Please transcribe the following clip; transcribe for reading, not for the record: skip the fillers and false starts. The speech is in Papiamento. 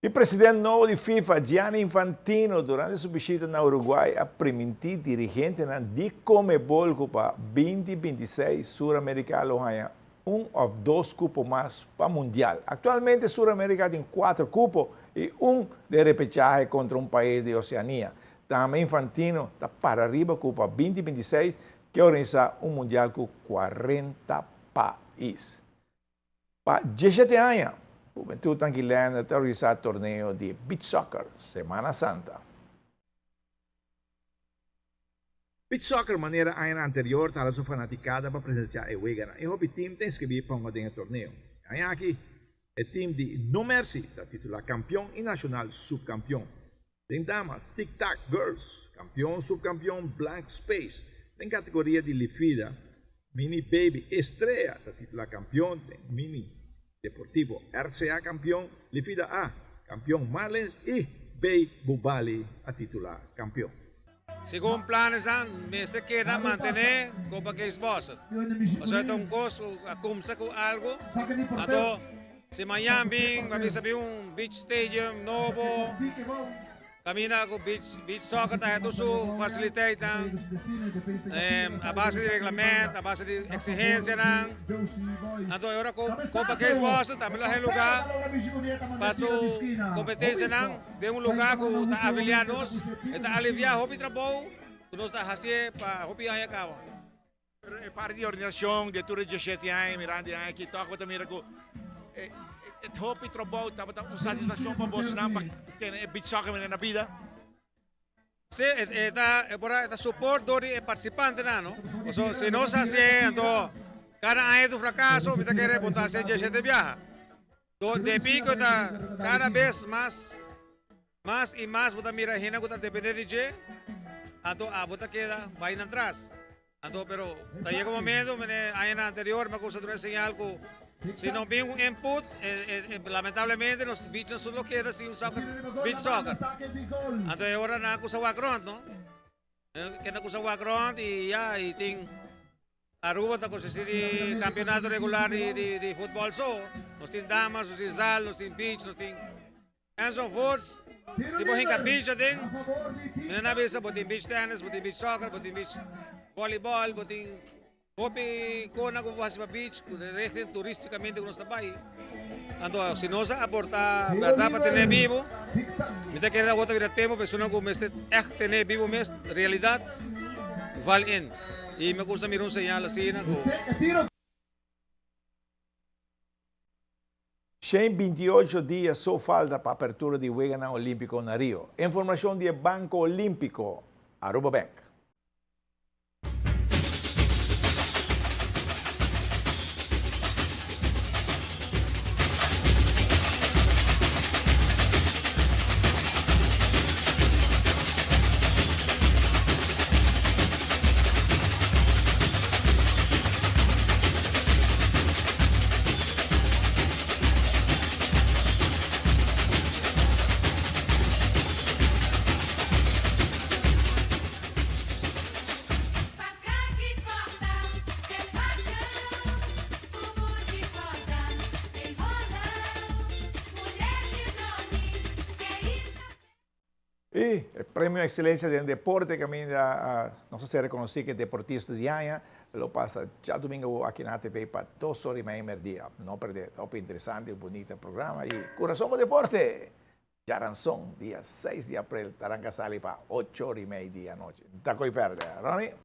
E president nobo di FIFA, Gianni Infantino, durante su bishita na Uruguay a primintí dirigentenan di Conmebol ku pa 2026 Sur Amerika lo haña un òf dos kupo mas pa Mundial. Aktualmente Sur Amerika tin kuater kupo i un den repechahe kontra un pais di Oseania. Tambe Infantino ta para riba ku pa 2026 ke organisá un Mundial ku 40 pais. Pa diesshete aña, Hubentud Anguilena ta organisá torneo di beach soccer Semana Santa. Beach soccer manera añanan anterior ta hala su fanaticada pa presenciá e weganan y hopi team ta inscribí pa hunga den e torneo. E aña aki, e team di No Mercy ta titulá campeon y Nacional subcampeon. Den damas, Tic Tac Girls, campeon subcampeon Blank Space. Den categoria di Lifida, Mini Baby Estrella ta titula campeon den Mini Deportivo RCA campeon, Lifida A campeon Marlins y Bay Bubali a titula campeon. Segun planesnan mester keda mantene Copa Case Bosses. Pasobra ta un cos cu a cumsa cu algo, anto si mañan bin ba bisa bin un beach stadium nobo caminda cu beach beach soccer ta haya tur su faciliteitnan a base di reglamento, a base di exigencianan. Anto e ora cu Copa Case Bosses tambe lo haya lugar pa su competencianan. Den un lugá ku ta afiliá nos, e ta aliviá hopi trabou ku nos ta hasié pa hopi aña kaba. Pero e parti di organisashon di e tur e diesshete aña mirando e aña aki tòg bo ta mira ku e hopi trabou tabata un satisfakshon pa bosonan pa tene e beach soccer manera na bida. Sí, e ta e por a e ta support dor di e participantenan no. Pasobra si nos hasié anto kada aña ta un frakaso mi ta kere bo ta hasié diesshete biaha. Debí ku ta kada bes mas mas i mas bo ta mira hende ku ta dependé di dje, anto abo ta keda bai nan tras. Anto pero ta yega un momento, mene añanan anterior mi a kuminsá duna e señal ku si no bin un input, lamentablemente nos bichnan solo lo keda sin un soccer, beach soccer. Anto e ora nan a kuminsá wak rònt no, kende a kuminsá wak rònt i ya i tin. Aruba ta consisti di campeonato regular di futbol so. Nos tin damas, nos tin zaal, nos tin beach, nos tin enzovoorts. Si bo hinca beach aden, mi na bisa bo tin beach tennis, bo tin beach soccer, bo tin beach volleyball, bo tin hopi cona cu bo haci pa beach, cu ta richting turisticamente cu nos ta bay. Anto si nos a aporta berdad pa tene bibo, mi ta kere awor ta bira tempo persona cu mester echt tene bibo mes realidad val in. Y mi a cuminsa mira un señal asina cu. 128 dia so falta pa apertura di Weganan Olimpico na Rio. Informacion di e Banco Olimpico, Aruba Bank. Y e Premio Excelencia den Deporte caminda nos a ser reconoci cu e deportista di aña lo pasa djadomingo awo aki na ATV pa dos ora y media merdia. No perde, ta hopi interesante y bunita programa y Curason pa Deporte! Djaranson dia seis di april ta ranca sali pa ocho ora y media di anochi. Ta coy perde, Ronnie?